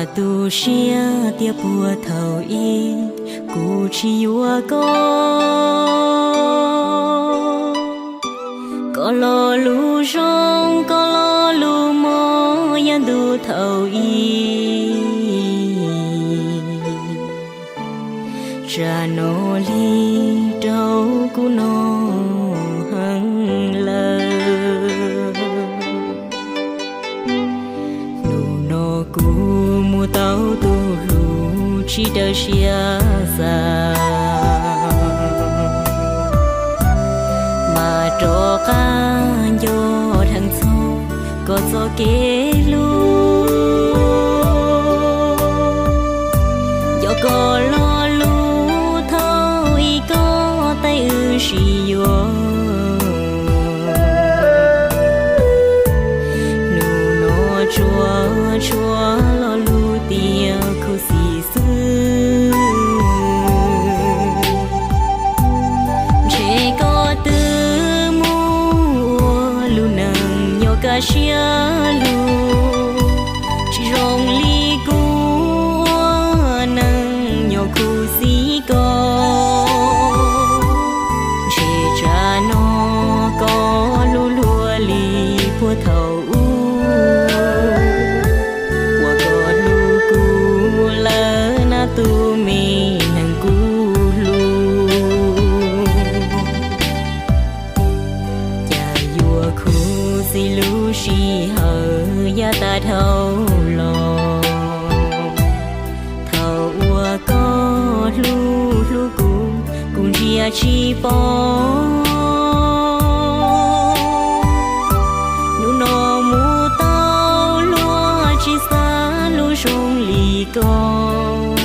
Tu siab tias puag thaum ub kuv tsis yuav koj. Koj lo lus zoo, koj lo lus mob yav ntuj thaum ub, tsam no lig rau kuv no heev lawm. Hnub no kuv mus tau tus hlub tsis raws siab xav, mas rov qab nco dheev txog koj txoj kev hlub. Yog koj lo lus thaum ub, koj teem wb sib yuav. Hnub no tsuas tshuav lo lus tias khuv xim xwb. Ntshe koj twb mus ua lub neej nyob kaj siab lug, tsis zoo li kuv ua neej nyob khuv xim koj. Ntshe tsam no koj hlub luag li puag thaum ub, uas koj hlub kuv lawm na tus me neeg kuv hlub. Cas yuav khuv xim lub sij hawm yav tag dhau los. Thaum uas koj hlub hlub kuv, kuv ntsia tsis pom. Hnub no mus tau luag tsis xav lub zoo li koj.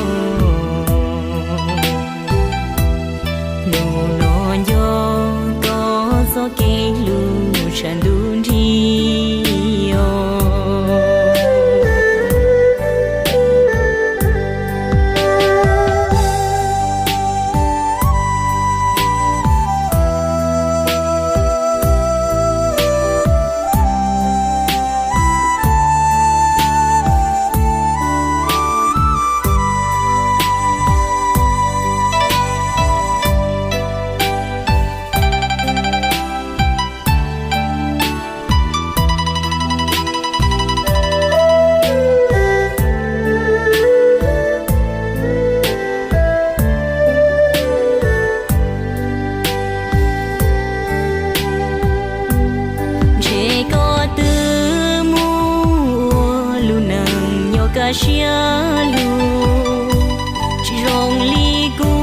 Hnub no nco koj txoj kev hlub tshav ntuj nrig os. Ntshe koj twb mus ua lub neej nyob kaj siab lug, tsis zoo li kuv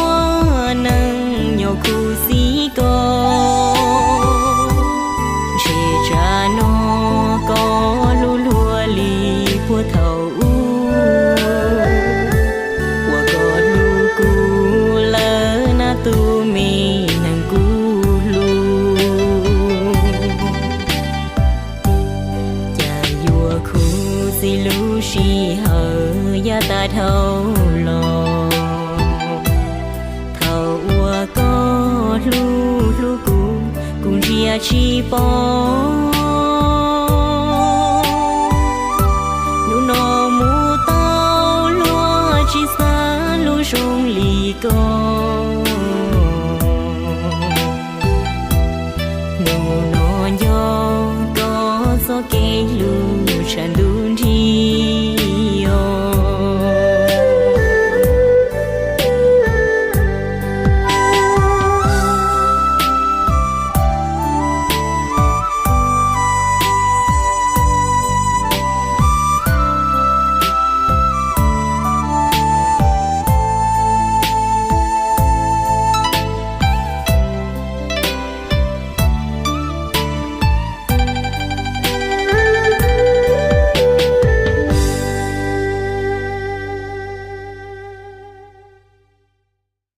ua neej nyob khuv xim koj. Ntshe tsam no koj hlub luag li puag thaum ub, uas koj hlub kuv lawm na tus me neeg kuv hlub. Cas yuav khuv xim lub sij hawm yav tag dhau los. Thaum uas koj hlub hlub kuv, kuv ntsia tsis pom.